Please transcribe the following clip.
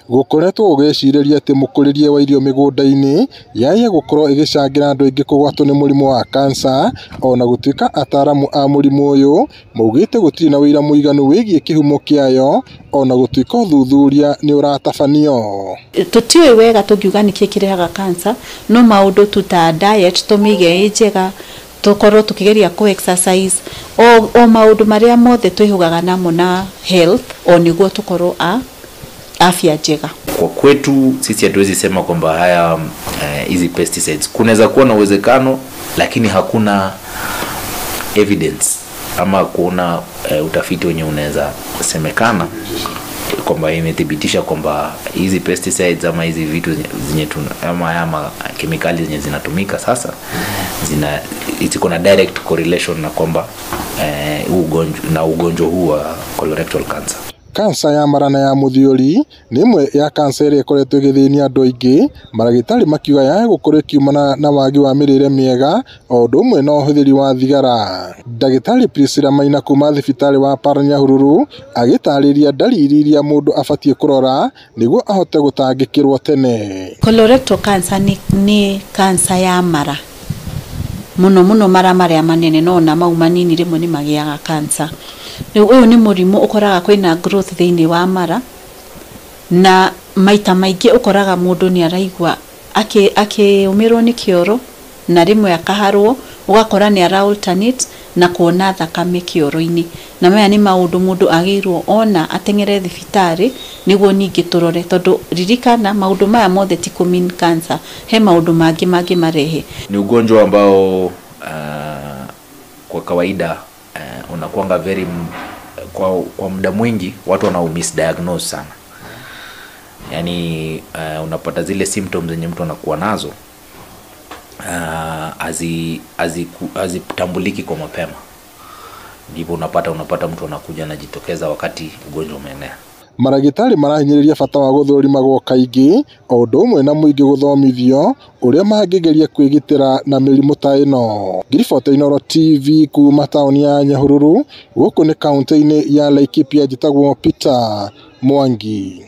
Gũkoretwo gũgĩcirĩria atĩ mũkũrĩrie wa irio mĩgũnda-inĩ yaia gũkorwo ĩgĩcangĩra andũ aingĩ kũgwatwo nĩ mũrimũ wa kansa, ona gũtuĩka ataramu a mũrimũ ũyũ maugĩte gũtirĩ na ũira mũiganu wĩgiĩ kĩhumo kĩayo, ona gũtuĩka ũthuthuria nĩ ũratabanio. Tũtiũĩ wega tũngiuga nĩkĩ kĩrehaga cancer, no maũndũ tu ta diet tũmĩige ĩ njega, tũkorwo tũkĩgeria kũ exercise, o maũndũ marĩa mothe twĩhũgaga namo na health, o nĩguo tũkorwo a afya njega. Kwa kwetu sisi hatuwezi sema kwamba haya hizi pesticides, kunaweza kuwa na uwezekano, lakini hakuna evidence ama kuona utafiti wenye unaweza semekana kwamba imethibitisha kwamba hizi pesticides ama hizi vitu zenye ama haya kemikali zenye zinatumika sasa zina ziko na direct correlation na kwamba ugonjwa na ugonjwa huu wa colorectal cancer. Kansa ya mara na ya mũthiori nĩ ĩmwe ya kansa ĩrĩa ĩkoretwo ĩgĩthĩnia andũ aingĩ, maragĩtarĩ makiuga yae gũkorwo ĩkiumana na wagi wa mĩrĩre mĩega o ũndũ ũmwe na ũhũthĩri wa thigara. Ndagĩtarĩ Priscilla Maina kuma thibitarĩ wa Par Nyahururu agĩtarĩria ndariri iria mũndũ abatiĩ kũrora nĩguo ahote gũtangĩkĩrwo tene. Colorectal cancer nĩ kansa ya mara, mũno mũno mara marĩa manene, no ona mau manini rĩmwe nĩ magĩaga kansa. Rĩu ũyũ nĩ mũrimũ ũkoraga kwĩna growth thĩinĩ wa mara, na maita maingĩ ũkoraga mũndũ nĩ araigua akĩũmĩrwo nĩ kĩoro na rĩmwe akaharwo, ũgakora nĩ ara alternate na kuona thakame kĩoro-inĩ. Na maya nĩ maũndũ mũndũ agĩrĩirwo ona ateng'ere thibitarĩ nĩguo ningĩ tũrore, tondũ ririkana maũndũ maya mothe ti kũ mean cancer, he maũndũ mangĩ mangĩmarehe. Ni ugonjwa ambao kwa kawaida unakuanga very kwa muda mwingi watu wana misdiagnose sana. Yaani unapata zile symptoms zenye mtu anakuwa nazo hazitambuliki kwa mapema. Ndipo unapata mtu anakuja anajitokeza wakati ugonjwa umeenea. Maragĩtarĩ marahinyĩrĩria bata wa gũthũrimagwo kaingĩ o ũndũ ũmwe na mũingĩ gũthomithio ũrĩa mangĩgeria kwĩgitĩra na mĩrimũ ta ĩno. Ngiribota Inooro TV kuma taũni ya Nyahururu, gũkũ nĩ kaũntĩ-inĩ ya Laikipia, njĩtagwo Peter Mwangi.